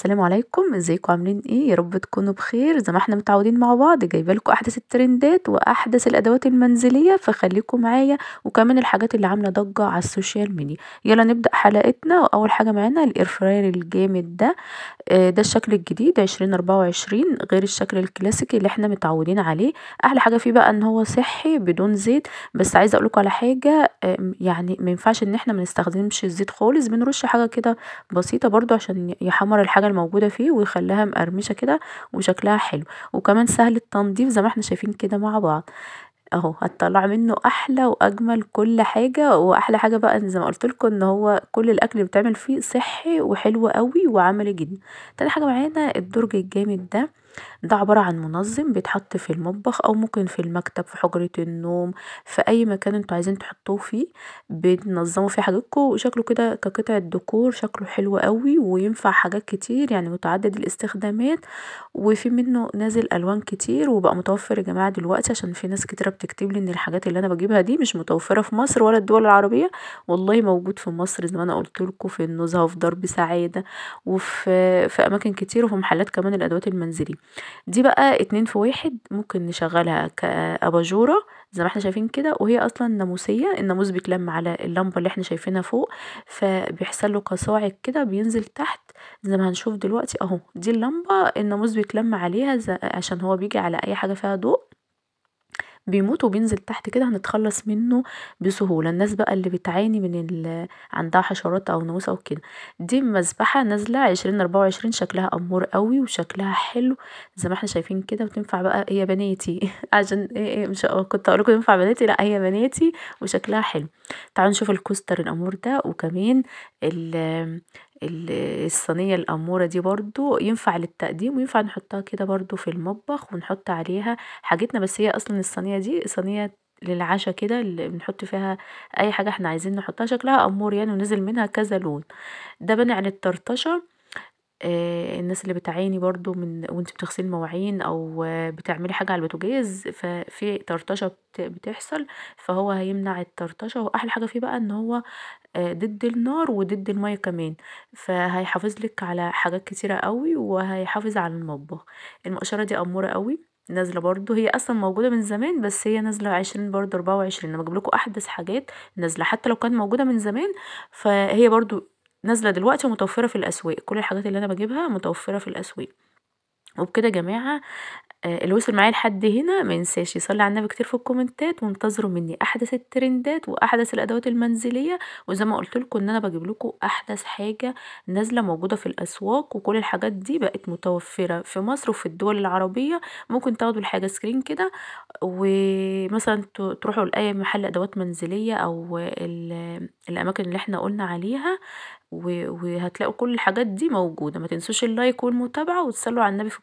السلام عليكم، ازيكم عاملين ايه؟ يا رب تكونوا بخير. زي ما احنا متعودين مع بعض، جايبه لكم احدث الترندات واحدث الادوات المنزلية، فخليكم معايا، وكمان الحاجات اللي عامله ضجه على ال social media. يلا نبدا حلقتنا. واول حاجة معانا ال air fryer الجامد ده. ده الشكل الجديد 2024، غير الشكل الكلاسيكي اللي احنا متعودين عليه. احلى حاجة فيه بقى ان هو صحي بدون زيت. بس عايزه اقولكم على حاجة، يعني ما ينفعش ان احنا ما نستخدمش الزيت خالص، بنرش حاجة كده بسيطة برضو عشان يحمر الحاجة الموجودة فيه ويخليها مقرمشه كده وشكلها حلو، وكمان سهل التنظيف زي ما احنا شايفين كده مع بعض اهو. هتطلع منه احلى واجمل كل حاجة. واحلى حاجة بقى زي ما قلت لكم ان هو كل الاكل اللي بيتعمل فيه صحي وحلو قوي وعملي جدا. تاني حاجة معانا الدرج الجامد ده. ده عبارة عن منظم بيتحط في المطبخ او ممكن في المكتب، في حجره النوم، في اي مكان انتوا عايزين تحطوه فيه، بتنظموا فيه حاجاتكم. وشكله كده كقطعه ديكور، شكله حلو قوي وينفع حاجات كتير، يعني متعدد الاستخدامات. وفي منه نازل الوان كتير وبقى متوفر يا جماعة دلوقتي، عشان في ناس كتيرة بتكتب لي ان الحاجات اللي انا بجيبها دي مش متوفرة في مصر ولا الدول العربية. والله موجود في مصر زي ما انا قلت لكم، في النزهه وفي درب سعادة وفي اماكن كتير، وفي محلات كمان الادوات المنزلية. دي بقى 2 في 1، ممكن نشغلها كأباجورة زي ما احنا شايفين كده، وهي اصلا ناموسية. الناموس بيتلم على اللمبة اللي احنا شايفينها فوق، فبيحصل له كصاعد كده بينزل تحت زي ما هنشوف دلوقتي اهو. دي اللمبة الناموس بيتلم عليها عشان هو بيجي على اي حاجة فيها ضوء بيموت وبينزل تحت كده، هنتخلص منه بسهولة. الناس بقى اللي بتعاني من عندها حشرات او ناموس او كده، دي مذبحة نازلة 2024، شكلها امور قوي وشكلها حلو زي ما احنا شايفين كده، وتنفع بقى هي بناتي عشان ايه، مش كنت اقول لكم تنفع بناتي، لا هي بناتي وشكلها حلو. تعالوا نشوف ال coaster الامور ده، وكمان الصينية الأمورة دي برضو ينفع للتقديم، وينفع نحطها كده برضو في المطبخ ونحط عليها حاجتنا. بس هي أصلا الصينية دي صينية للعشاء كده، اللي بنحط فيها أي حاجة احنا عايزين نحطها، شكلها أمور يعني، ونزل منها كذا لون. ده بنع للطرطشة. الناس اللي بتعاني برضو من وانت بتغسلي المواعين او بتعملي حاجة على البوتاجاز، ففي طرطشة بتحصل، فهو هيمنع الطرطشة. واحلى حاجة فيه بقى ان هو ضد النار وضد المية كمان، فهيحافظ لك على حاجات كتيرة قوي وهيحافظ على المطبخ. المقشرة دي أمورة قوي، نازلة برضو، هي اصلا موجودة من زمان بس هي نازلة 20 برضو 24. انا بجيب لكم احدث حاجات نازلة، حتى لو كانت موجودة من زمان فهي برضو نازله دلوقتي ومتوفره في الاسواق. كل الحاجات اللي انا بجيبها متوفرة في الاسواق. وبكده يا جماعة، اللي وصل معايا لحد هنا ما ينساش يصلي على النبي كتير في الكومنتات، وانتظروا مني احدث الترندات واحدث الادوات المنزلية. وزي ما قلت لكم ان انا بجيب لكم احدث حاجة نازله موجودة في الاسواق، وكل الحاجات دي بقت متوفرة في مصر وفي الدول العربية. ممكن تاخدوا الحاجة screen كده، ومثلا تروحوا لاي محل ادوات منزلية او الاماكن اللي احنا قلنا عليها، وهتلاقوا كل الحاجات دي موجودة. ما تنسوش ال like والمتابعة، وتصلوا على النبي في